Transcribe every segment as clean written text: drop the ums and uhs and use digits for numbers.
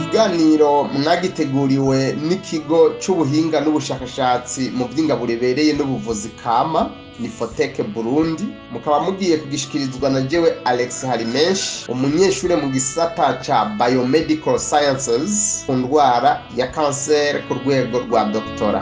Kiganiro mwagiteguriwe n'ikigo c'ubuhinga n'ubushakashatsi mu vy'ingaburo ibereye n'ubuvuzi kama ni Foteke Burundi, mukaba mugiye kugishikirizwa na jewe Alex Harimenshi, umunyeshure mu gisata ca Biomedical Sciences ku ndwara ya kanseri ku rwego rwa doktora.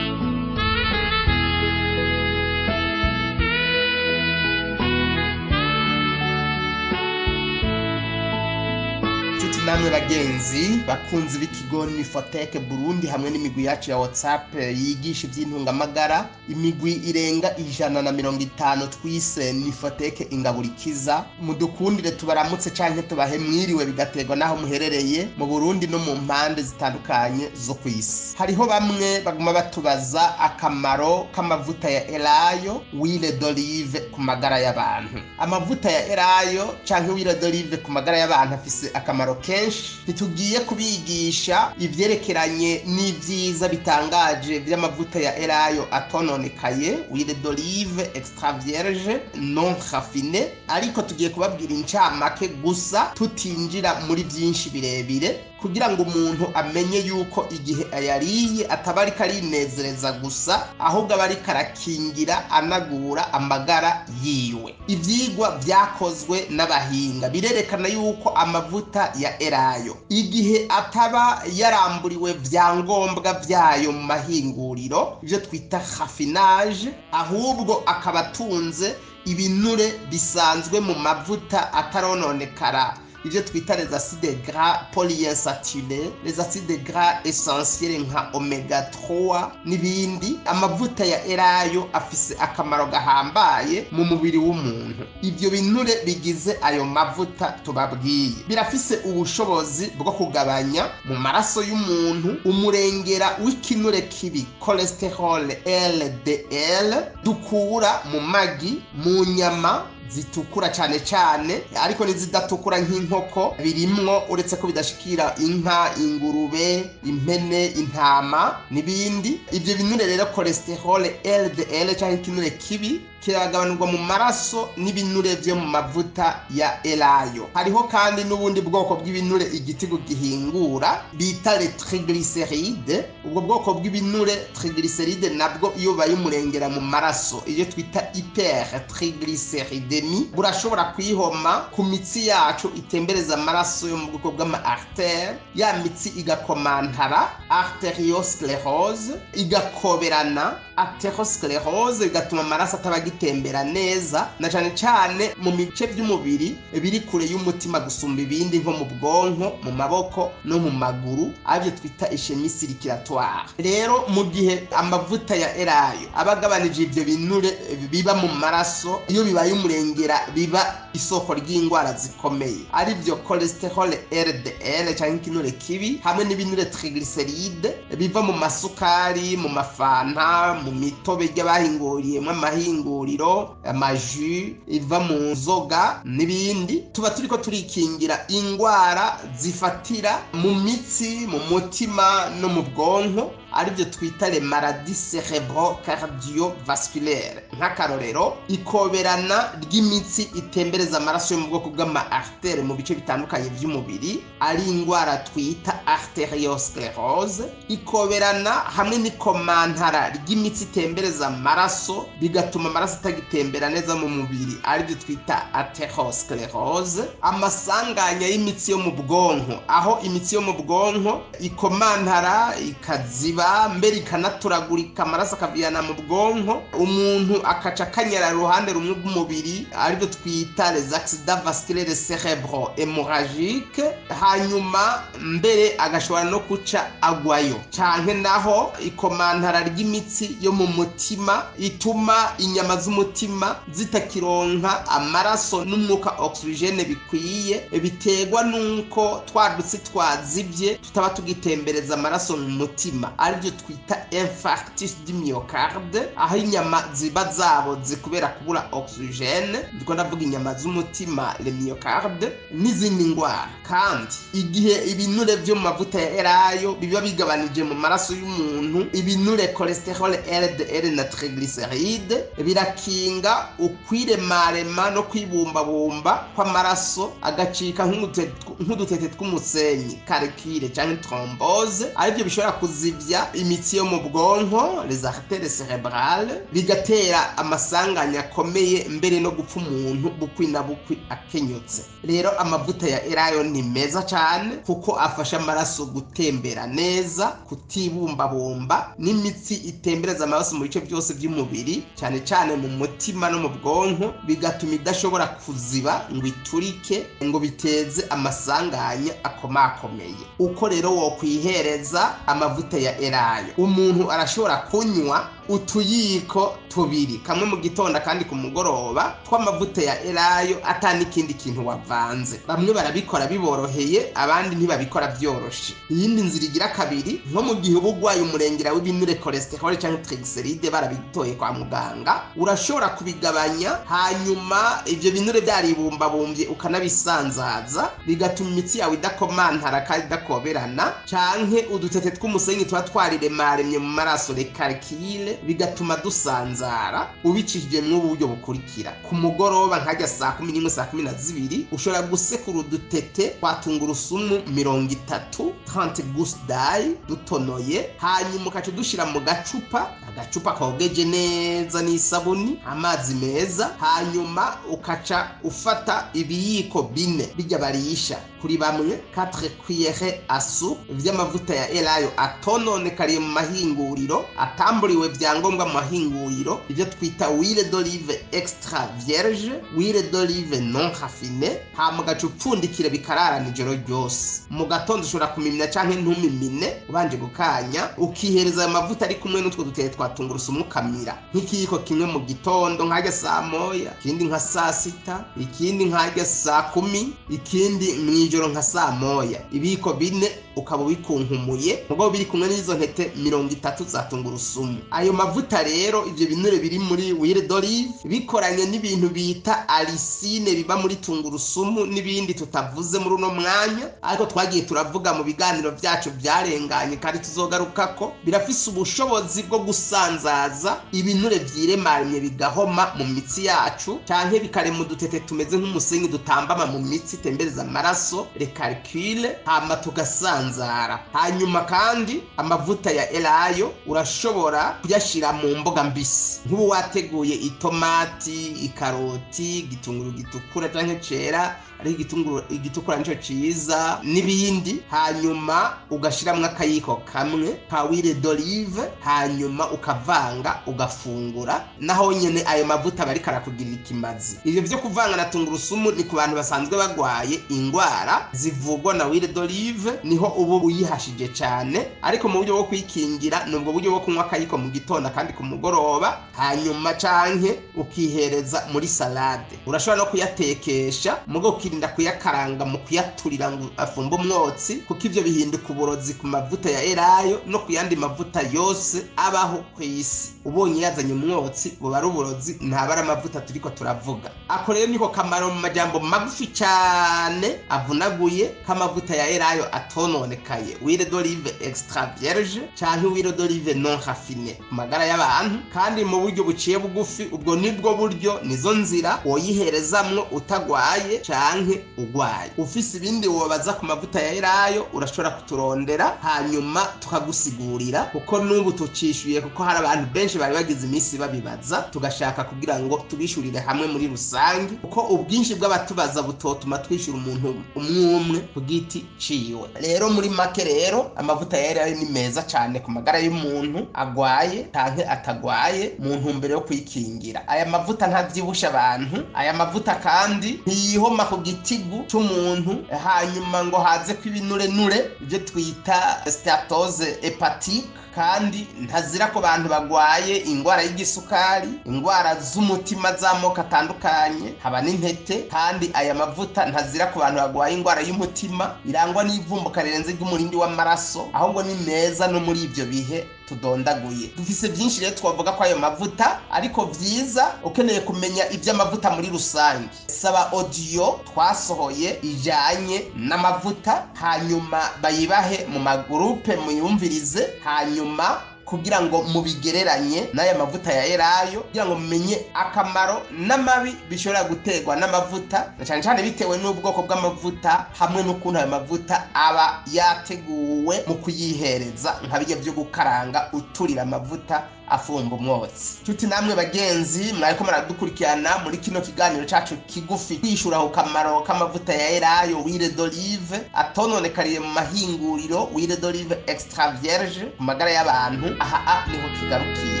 Nshuti namwe bagenzi bakunzi b'ikigo Nifoteke Burundi hamwe n'imigwi yacu ya WhatsApp yigisha ivy'intungamagara, imigwi irenga 150 twise Nifoteke Ingaburikiza, mudukundire tubaramutse canke tubahe mwiriwe bigaterwa naho muherereye mu Burundi no mu mpande zitandukanye zo kw'isi. Hariho bamwe baguma batubaza akamaro k'amavuta ya elayo huile d'olive ku magara y'abantu. Amavuta ya elayo canke huile d'olive ku magara y'abantu afise akamaro kenshi. Ntitugiye kubigisha ivyerekeranye n'ivyiza bitangaje vy'amavuta ya elayo atononekaye huile d'olive extra vierge non raffinée, ariko tugiye kubabwira incamake gusa tutinjira muri vyinshi birebire kugira ngo umuntu amenye yuko igihe ayariye ataba ariko arinezereza gusa, ahubwo aba ariko arakingira anagura amagara yiwe. Ivyigwa vyakozwe n'abahinga birerekana yuko amavuta ya elayo igihe ataba yaramburiwe vyangombwa vyayo mu mahinguriro, ivyo twita raffinage, ahubwo akaba atunze ibinure bisanzwe mu mavuta atarononekara, ivyo twita les acides gras polyinsaturés, les acides gras essentiels nka omega 3 n'ibindi. Amavuta ya elayo afise akamaro gahambaye mu mubiri w'umuntu. Ivyo binure bigize ayo mavuta tubabwiye birafise ubushobozi bwo kugabanya mu maraso y'umuntu umurengera w'ikinure kibi cholesterol LDL dukura mu magi, mu nyama zitukura cane cane, ariko n'izidatukura nk'inkoko birimwo, uretse ko bidashikira inka, ingurube, impene, intama n'ibindi. Ivyo binure rero cholesterol LDL canke ikinure kibi kiragabanurwa mu maraso n'ibinure vyo mu mavuta ya elayo. Hariho kandi n'ubundi bwoko bw'ibinure igitigu gihingura bita les triglycérides. Ubwo bwoko bw'ibinure triglycérides nabwo iyo baye umurengera mu maraso, iyo twita hypertriglycéridémie, burashobora kwihoma ku mitsi yacu itembereza amaraso yo mu bwoko bw'ama artère, ya mitsi igakomantara arteriosclerose, igakoberana atherosclerose, bigatuma amaraso ataba agitembera neza, na cane cane mu bice vy'umubiri biri kure y'umutima gusumba ibindi, nko mu bwonko, mu maboko no mu maguru, arivyo twita ischémie circulatoire. Rero mu gihe amavuta ya elayo aba agabanije ivyo binure biba mu maraso, iyo bibaye umurengera biba isoko ry'ingwara zikomeye, arivyo cholesterol LDL canke ikinure kibi, hamwe n'ibinure triglycéride biva mu masukari, mu mafanta, mu mitobe ry'abahinguriyemwo amahinguriro, amajus, iva mu nzoga n'ibindi. Tuba turiko turikingira ingwara zifatira mu mitsi, mu mutima no mu bwonko, arivyo twita les maladies cérébro-cardiovasculaires. Nk'akarorero, ikoberana ry'imitsi itembereza amaraso yo mu bwoko bw'ama artère mu bice bitandukanye vy'umubiri, ari ingwara twita arteriosclerose, ikoberana hamwe n'ikomantara ry'imitsi itembereza amaraso bigatuma amaraso atagitembera neza mu mubiri, arivyo twita atherosclerose, amasanganya y'imitsi yo mu bwonko, aho imitsi yo mu bwonko ikomantara ikaziba mbere ikanaturagurika, amaraso akavirana mu bwonko, umuntu akaca akanyara uruhande rumwe rw'umubiri, aribyo twita les accidents vasculaires cérébraux hémorragiques, hanyuma mbere agashobora no kuca agwayo. Canke naho ikomantara ry'imitsi yo mu mutima ituma inyama z'umutima zitakironka amaraso n'umwuka oxygène bikwiye, biterwa nuko twa dutsi twazivye tutaba tugitembereza amaraso mu mutima, Aribyo twita infarctus du myocarde, aho inyama ziba zaboze kubera kubura oxygène. Ndiko ndavuga inyama z'umutima, le myocarde, n'izindi ndwara. Kandi igihe ibinure vyo mu mavuta ya elayo biba bigabanije mu maraso y'umuntu ibinure cholesterol LDL na triglyceride, birakinga ukwiremarema no kwibumbabumba kw'amaraso, agacika nk'udutete tw'umusenyi, calculs canke thrombose, aribyo bishobora kuzivya imitsi yo mu bwonko, les artères cérébrales, bigatera amasanganya akomeye, mbere no gupfa umuntu bukwi na bukwi akenyutse. Rero amavuta ya elayo ni meza cyane kuko afasha amaraso gutembera neza, kutibumbabumba, n'imitsi itembereza amaraso mu bice byose by'umubiri, cyane cyane mu mutima no mu bwonko, bigatuma idashobora kuziba ngo iturike, ngo biteze amasanganya akomakomeye. Uko rero wokwihereza amavuta ya elayo: umuntu arashobora kunywa utuyiko tubiri, kamwe mu gitondo kandi ku mugoroba, tw'amavuta ya elayo ata n'ikindi kintu wavanze. Bamwe barabikora biboroheye, abandi ntibabikora byoroshe. Iyindi nzira igira kabiri, nko mu gihe uba urwaye umurengera w'ibinure, cholesterol cyangwa triglyceride, barabitoye kwa muganga, urashobora kubigabanya, hanyuma ibyo binure byaribumbabumbye ukanabisanzaza, bigatuma imitsi yawe idakomantara kandi idakoberana, canke udutete tw'umusenyi tuba twariremaremye mu maraso, les calculs, bigatuma dusanzara, ubicishije mu buryo bukurikira: ku mugoroba nkajya saa 11, saa 12, ushobora gusekura udutete twa tungurusumu 30, 30 gousses d'ail dutonoye, hanyuma ukaca udushira mu gacupa, agacupa kogeje neza n'isabuni, amazi meza, hanyuma ukaca ufata ibiyiko 4 bijya barisha kuri bamwe, 4 cuillères à soupe vy'amavuta ya elayo atononekariye mu mahinguriro, atamburiwe vyangombwa mu mahinguriro, ivyo twita huile d'olive extra vierge, huile d'olive non raffinée, hama ugaca upfundikira bikararana ijoro ryose. Mu gatondo ushobora kumimina canke ntumimine, ubanje gukanya, ukihereza ayo mavuta ari kumwe n'utwo dutete twa tungurusumu, ukamira nk'ikiyiko kimwe mu gitondo nkajya saa 1, ikindi nka saa 6, ikindi nkajya saa 10, ikindi mw'ijoro nka saa 1. Ibiyiko 4 ukaba ubikunkumuye, mugabo biri kumwe n'izo ntete 30 za tungurusumu. Ayo mavuta rero, ivyo binure biri muri huile d'olive bikoranye n'ibintu bita allicine biba muri tungurusumu n'ibindi tutavuze muri uno mwanya, ariko twagiye turavuga mu biganiro byacu byarenganye kandi tuzogarukako, birafise ubushobozi bwo gusanzaza ibinure vyiremaremye bigahoma mu mitsi yacu, canke bikarema udutete tumeze nk'umusenyi dutambama mu mitsi itembereza amaraso, les calculs, hama tugasanzara. Hanyuma kandi amavuta ya elayo urashobora kuyashira mu mboga mbisi, nk'ubu wateguye itomati, ikaroti, igitunguru gitukura canke cera, ariko igitunguru igitukura nico ciza, n'ibindi, hanyuma ugashiramwo akayiko kamwe ka huile d'olive, hanyuma ukavanga ugafungura. Naho nyene ayo mavuta bariko arakugirira ikimazi. Ivyo vyo kuvanga na tungurusumu ni ku bantu basanzwe bagwaye ingwara zivugwa na huile d'olive, niho ubu uyihashije cane. Ariko mu buryo bwo kwikingira ni ubwo buryo bwo kunywa akayiko mu gitondo kandi ku mugoroba, hanyuma canke ukihereza muri salade. Urashobora no kuyatekesha, mugo ukirinda kuyakaranga mu kuyaturira ngo afumbe umwotsi, kuko ivyo bihinduka uburozi ku mavuta ya elayo no ku yandi mavuta yose abaho ku isi. Ubonye yazanye umwotsi, buba ari uburozi, ntaba ari amavuta turiko turavuga. Ako rero niko kamaro mu majambo magufi cyane avunaguye k'amavuta ya elayo atononekaye, huile d'olive extra vierge canke huile d'olive non raffinée, ku magara y'abantu. Kandi mu buryo buciye bugufi, ubwo nibwo buryo, nizo nzira woyiherezamwo utagwaye canke ugwaye. Ufise ibindi wobaza ku mavuta ya elayo, urashobora kuturondera hanyuma tukagusigurira, kuko n'ubu tucishuye, kuko hari abantu benshi bari bagize iminsi babibaza, tugashaka kugira ngo tubishurire hamwe muri rusange, kuko ubwinshi bw'abatubaza butotuma twishyura umuntu umwe umwe ku giti ciwe. Rero muri make rero, amavuta ya elayo ni meza cyane ku magara y'umuntu agwaye canke atagwaye, mu ntumbero yo kwikingira. Aya mavuta ntavyibusha abantu. Aya mavuta kandi ntiyihoma ku gitigu c'umuntu, hanyuma ngo haze ko ibinurenure, ibyo twita stéatose hépatique. Kandi ntazira ku bantu bagwaye ingwara y'igisukari, ingwara z'umutima z'amoko atandukanye. atandukanye, haba n'intete. Kandi aya mavuta ntazira ku bantu barwaye indwara y'umutima irangwa n'ivumbuka rirenze ry'umurindi w'amaraso, ahubwo ni meza no muri ibyo bihe tudondaguye. Dufise byinshi rero twavuga ko ayo mavuta, ariko vyiza ukeneye kumenya iby'amavuta muri rusange, saba audio twasohoye ijanye n'amavuta, hanyuma bayibahe mu magurupe muyumvirize, hanyuma kugira ngo mubigereranye n'aya mavuta ya elayo, kugira ngo mumenye akamaro n'amabi bishobora guterwa n'amavuta, na cyane cyane bitewe n'ubwoko bw'amavuta hamwe n'ukuntu ayo mavuta aba yateguwe mu kuyihereza, nka bijya byo gukaranga uturira amavuta afumba umwotsi. Nshuti namwe bagenzi mwariko muradukurikirana muri kino kiganiro cacu kigufi kwishura ku kamaro k'amavuta ya elayo huile d'olive atononekariye mu mahinguriro, huile d'olive extra vierge, ku magara y'abantu, aha a niho kigarukiye.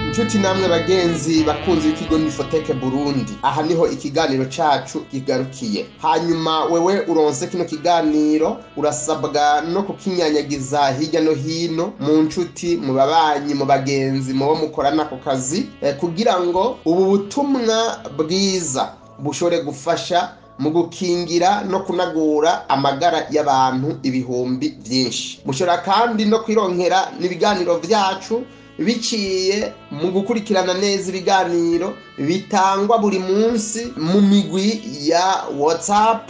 Inshuti namwe bagenzi bakunzi b'ikigo Nifoteke Burundi, aha niho ikiganiro cacu kigarukiye. Hanyuma wewe uronse kino kiganiro, urasabwa no kukinyanyagiza hirya no hino mu nshuti, mu babanyi, mu bagenzi, mu bo mukorana ku kazi, kugira ngo ubu butumwa bwiza bushobore gufasha mu gukingira no kunagura amagara y'abantu ibihumbi byinshi. Mushobora kandi no kwironkera n'ibiganiro vyacu biciye mu gukurikirana neza ibiganiro bitangwa buri munsi mu migwi ya WhatsApp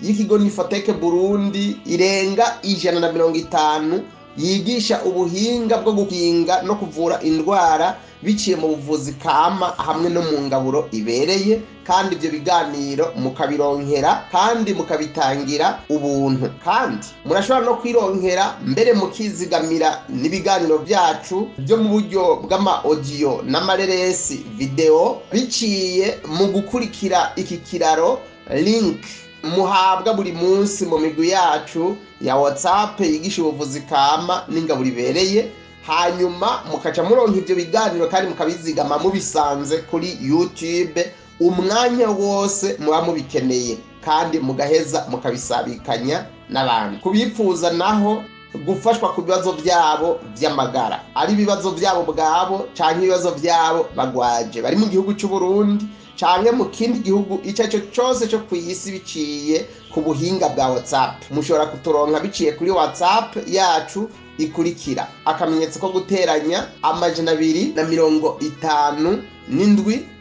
y'ikigo Nifoteke Burundi irenga 150, yigisha ubuhinga bwo gukinga no kuvura indwara biciye mu buvuzi kama hamwe no mu ngaburo ibereye. Kandi ibyo biganiro mukabironkera kandi mukabitangira ubuntu. Kandi murashobora no kwironkera mbere mukizigamira n'ibiganiro byacu byo mu buryo bw'ama audio n'amareresi video biciye mu gukurikira iki kiraro link muhabwa buri munsi mu migwi yacu ya WhatsApp yigisha ubuvuzi kama n'ingaburo ibereye. Hanyuma mukaca muronka ibyo biganiro kandi mukabizigama mubisanze kuri YouTube umwanya wose muba mubikeneye, kandi mugaheza mukabisabikanya n'abandi. Kubipfuza naho gufashwa ku bibazo byabo by'amagara, ari ibibazo byabo bwabo canke ibibazo byabo bagwaje bari mu gihugu cy'u Burundi canke mu kindi gihugu icyo aricyo cyose cyo ku isi biciye ku buhinga bwa WhatsApp, mushobora kuturonka biciye kuri WhatsApp yacu ikurikira: akamenyetso ko guteranya 257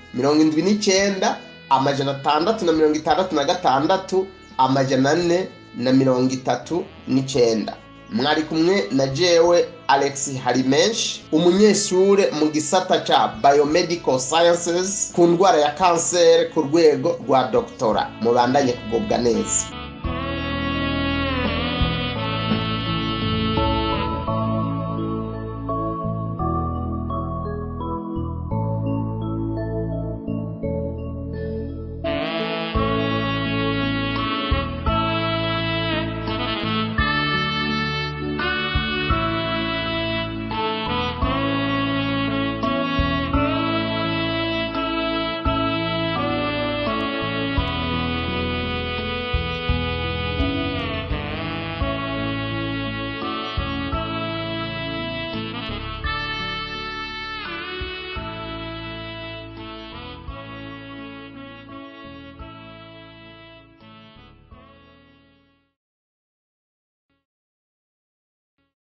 79 666 439. Mwari kumwe na jewe Alex Harimenshi, umunyeshure mu gisata ca Biomedical Sciences ku ndwara ya kanseri ku rwego rwa doktora. Mubandanye kugubwa neza.